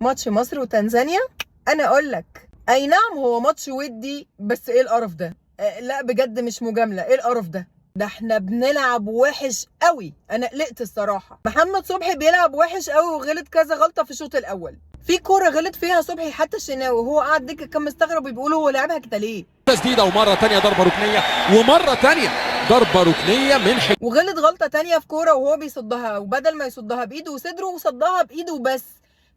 ماتش مصر وتنزانيا، انا اقول لك اي نعم هو ماتش ودي، بس ايه القرف ده؟ لا بجد مش مجامله، ايه القرف ده؟ ده احنا بنلعب وحش قوي، انا قلقت الصراحه. محمد صبحي بيلعب وحش قوي وغلط كذا غلطه في الشوط الاول. في كورة غلط فيها صبحي، حتى الشناوي وهو قاعد دكه كان مستغرب، بيقول هو لعبها كده ليه؟ تسديده ومرة ثانية ضربه ركنيه، ومرة ثانية ضربه ركنيه من وغلط غلطه تانية في كورة وهو بيصدها، وبدل ما يصدها بايده وصدره وصدها بايده وبس.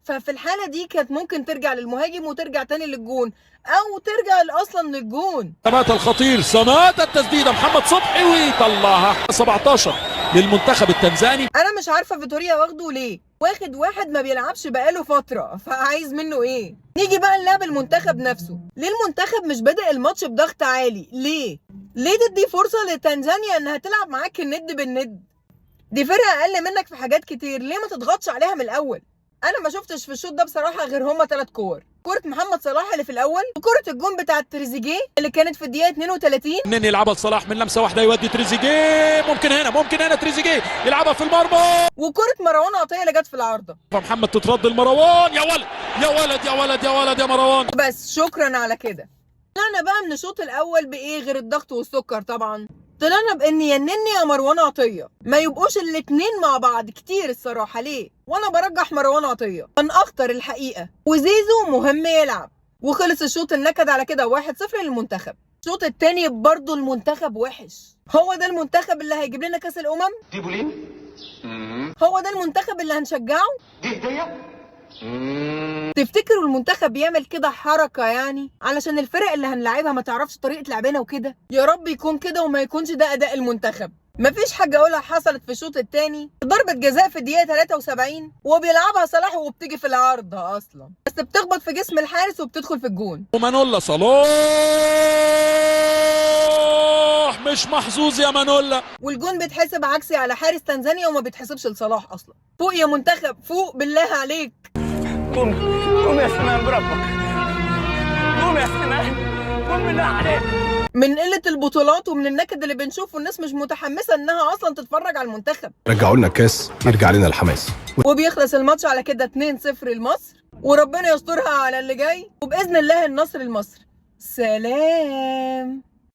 ففي الحالة دي كانت ممكن ترجع للمهاجم وترجع تاني للجون، او ترجع اصلا للجون. سمات الخطير، سمات التسديده محمد صبحي ويطلعها. 17 للمنتخب التنزاني. انا مش عارفه فيتوريا واخده ليه، واخد واحد ما بيلعبش بقاله فترة، فعايز منه ايه؟ نيجي بقى نلعب المنتخب نفسه. ليه المنتخب مش بادئ الماتش بضغط عالي؟ ليه؟ ليه تدي فرصة لتنزانيا انها تلعب معاك الند بالند؟ دي فرقه اقل منك في حاجات كتير، ليه ما تضغطش عليها من الاول؟ انا ما شفتش في الشوط ده بصراحة غير هما 3 كور، كرة محمد صلاح اللي في الاول، وكرة الجون بتاعه تريزيجيه اللي كانت في الدقيقة 32. منين يلعبها لصلاح من لمسه واحدة يودي تريزيجيه، ممكن هنا، ممكن هنا تريزيجيه يلعبها في المرمى، وكرة مروان عطية اللي جت في العارضة. محمد تترد المروان، يا ولد يا ولد يا ولد يا ولد يا مروان. بس شكرا على كده. طلعنا بقى من الشوط الاول بايه غير الضغط والسكر؟ طبعا طلعنا بان يا النني يا مروان عطية، ما يبقوش الاتنين مع بعض كتير الصراحة. ليه؟ وانا برجح مروان عطية، كان اخطر الحقيقة، وزيزو مهم يلعب. وخلص الشوط النكد على كده 1-0 للمنتخب. الشوط التاني برضه المنتخب وحش. هو ده المنتخب اللي هيجيب لنا كاس الامم؟ دي بولين؟ هو ده المنتخب اللي هنشجعه؟ دي هدية؟ تفتكروا المنتخب بيعمل كده حركة يعني علشان الفرق اللي هنلعبها ما تعرفش طريقة لعبنا وكده؟ يا رب يكون كده وما يكونش ده أداء المنتخب. مفيش حاجة أقولها حصلت في الشوط التاني. ضربة جزاء في الدقيقة 73 وبيلعبها صلاح وبتيجي في العارضة أصلا، بس بتخبط في جسم الحارس وبتدخل في الجون. ومانولا صلاح مش محظوظ يا مانولا. والجون بيتحسب عكسي على حارس تنزانيا وما بيتحسبش لصلاح أصلا. فوق يا منتخب، فوق بالله عليك. قوم قوم يا سليمان بربك، قوم يا سليمان، قوم بالله عليك. من قلة البطولات ومن النكد اللي بنشوفه الناس مش متحمسة انها اصلا تتفرج على المنتخب. رجعوا لنا الكاس يرجع لنا الحماس. وبيخلص الماتش على كده 2-0 لمصر، وربنا يسترها على اللي جاي، وبإذن الله النصر لمصر. سلام.